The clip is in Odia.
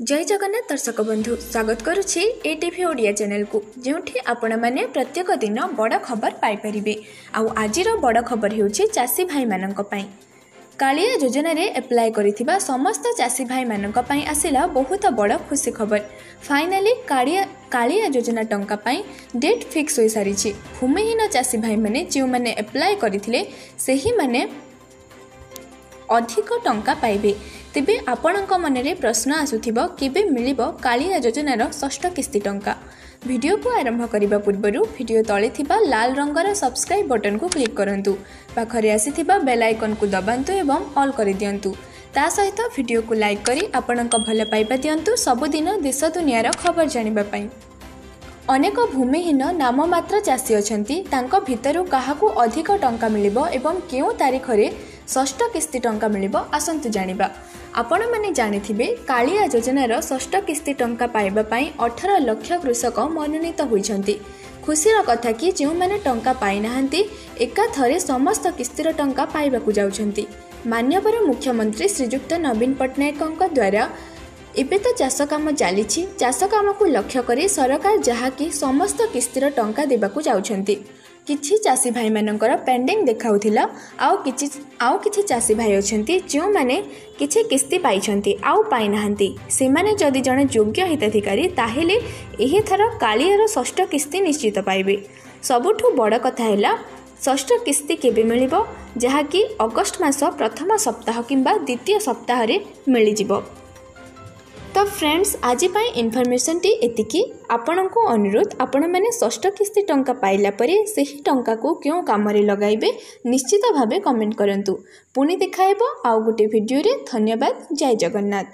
ଜୟ ଜଗନ୍ନାଥ ଦର୍ଶକ ବନ୍ଧୁ, ସ୍ୱାଗତ କରୁଛି ଏ ଟିଭି ଓଡ଼ିଆ ଚ୍ୟାନେଲକୁ, ଯେଉଁଠି ଆପଣମାନେ ପ୍ରତ୍ୟେକ ଦିନ ବଡ଼ ଖବର ପାଇପାରିବେ। ଆଉ ଆଜିର ବଡ଼ ଖବର ହେଉଛି ଚାଷୀ ଭାଇମାନଙ୍କ ପାଇଁ। କାଳିଆ ଯୋଜନାରେ ଆପ୍ଲାଏ କରିଥିବା ସମସ୍ତ ଚାଷୀ ଭାଇମାନଙ୍କ ପାଇଁ ଆସିଲା ବହୁତ ବଡ଼ ଖୁସି ଖବର। ଫାଇନାଲି କାଳିଆ ଯୋଜନା ଟଙ୍କା ପାଇଁ ଡେଟ୍ ଫିକ୍ସ ହୋଇସାରିଛି। ଭୂମିହୀନ ଚାଷୀ ଭାଇମାନେ ଯେଉଁମାନେ ଆପ୍ଲାଏ କରିଥିଲେ, ସେହିମାନେ ଅଧିକ ଟଙ୍କା ପାଇବେ। ତେବେ ଆପଣଙ୍କ ମନରେ ପ୍ରଶ୍ନ ଆସୁଥିବ, କେବେ ମିଳିବ କାଳିଆ ଯୋଜନାର ଷଷ୍ଠ କିସ୍ତି ଟଙ୍କା? ଭିଡ଼ିଓକୁ ଆରମ୍ଭ କରିବା ପୂର୍ବରୁ ଭିଡ଼ିଓ ତଳେ ଥିବା ଲାଲ ରଙ୍ଗର ସବସ୍କ୍ରାଇବ୍ ବଟନକୁ କ୍ଲିକ୍ କରନ୍ତୁ, ପାଖରେ ଆସିଥିବା ବେଲ୍ ଆଇକନ୍କୁ ଦବାନ୍ତୁ ଏବଂ ଅଲ୍ କରିଦିଅନ୍ତୁ। ତା ସହିତ ଭିଡ଼ିଓକୁ ଲାଇକ୍ କରି ଆପଣଙ୍କ ଭଲ ପାଇବା ଦିଅନ୍ତୁ ସବୁଦିନ ଦେଶ ଦୁନିଆର ଖବର ଜାଣିବା ପାଇଁ। ଅନେକ ଭୂମିହୀନ ନାମମାତ୍ର ଚାଷୀ ଅଛନ୍ତି, ତାଙ୍କ ଭିତରୁ କାହାକୁ ଅଧିକ ଟଙ୍କା ମିଳିବ ଏବଂ କେଉଁ ତାରିଖରେ ଷଷ୍ଠ କିସ୍ତି ଟଙ୍କା ମିଳିବ, ଆସନ୍ତୁ ଜାଣିବା। ଆପଣମାନେ ଜାଣିଥିବେ, କାଳିଆ ଯୋଜନାର ଷଷ୍ଠ କିସ୍ତି ଟଙ୍କା ପାଇବା ପାଇଁ 18 ଲକ୍ଷ କୃଷକ ମନୋନୀତ ହୋଇଛନ୍ତି। ଖୁସିର କଥା କି ଯେଉଁମାନେ ଟଙ୍କା ପାଇନାହାନ୍ତି, ଏକାଥରେ ସମସ୍ତ କିସ୍ତିର ଟଙ୍କା ପାଇବାକୁ ଯାଉଛନ୍ତି। ମାନ୍ୟବର ମୁଖ୍ୟମନ୍ତ୍ରୀ ଶ୍ରୀଯୁକ୍ତ ନବୀନ ପଟ୍ଟନାୟକଙ୍କ ଦ୍ୱାରା ଏବେ ତ ଚାଷ କାମ ଚାଲିଛି। ଚାଷ କାମକୁ ଲକ୍ଷ୍ୟ କରି ସରକାର ଯାହାକି ସମସ୍ତ କିସ୍ତିର ଟଙ୍କା ଦେବାକୁ ଯାଉଛନ୍ତି। କିଛି ଚାଷୀ ଭାଇମାନଙ୍କର ପେଣ୍ଡିଂ ଦେଖାଉଥିଲା, ଆଉ କିଛି ଚାଷୀ ଭାଇ ଅଛନ୍ତି ଯେଉଁମାନେ କିଛି କିସ୍ତି ପାଇଛନ୍ତି ଆଉ ପାଇନାହାନ୍ତି। ସେମାନେ ଯଦି ଜଣେ ଯୋଗ୍ୟ ହିତାଧିକାରୀ, ତାହେଲେ ଏହିଥର କାଳିଆର ଷଷ୍ଠ କିସ୍ତି ନିଶ୍ଚିତ ପାଇବେ। ସବୁଠୁ ବଡ଼ କଥା ହେଲା, ଷଷ୍ଠ କିସ୍ତି କେବେ ମିଳିବ? ଯାହାକି ଅଗଷ୍ଟ ମାସ ପ୍ରଥମ ସପ୍ତାହ କିମ୍ବା ଦ୍ୱିତୀୟ ସପ୍ତାହରେ ମିଳିଯିବ। ତ ଫ୍ରେଣ୍ଡସ୍, ଆଜି ପାଇଁ ଇନଫର୍ମେସନ୍ଟି ଏତିକି। ଆପଣଙ୍କୁ ଅନୁରୋଧ, ଆପଣମାନେ ଷଷ୍ଠ କିସ୍ତି ଟଙ୍କା ପାଇଲା ପରେ ସେହି ଟଙ୍କାକୁ କେଉଁ କାମରେ ଲଗାଇବେ, ନିଶ୍ଚିତ ଭାବେ କମେଣ୍ଟ କରନ୍ତୁ। ପୁଣି ଦେଖାହେବ ଆଉ ଗୋଟେ ଭିଡ଼ିଓରେ। ଧନ୍ୟବାଦ, ଜୟ ଜଗନ୍ନାଥ।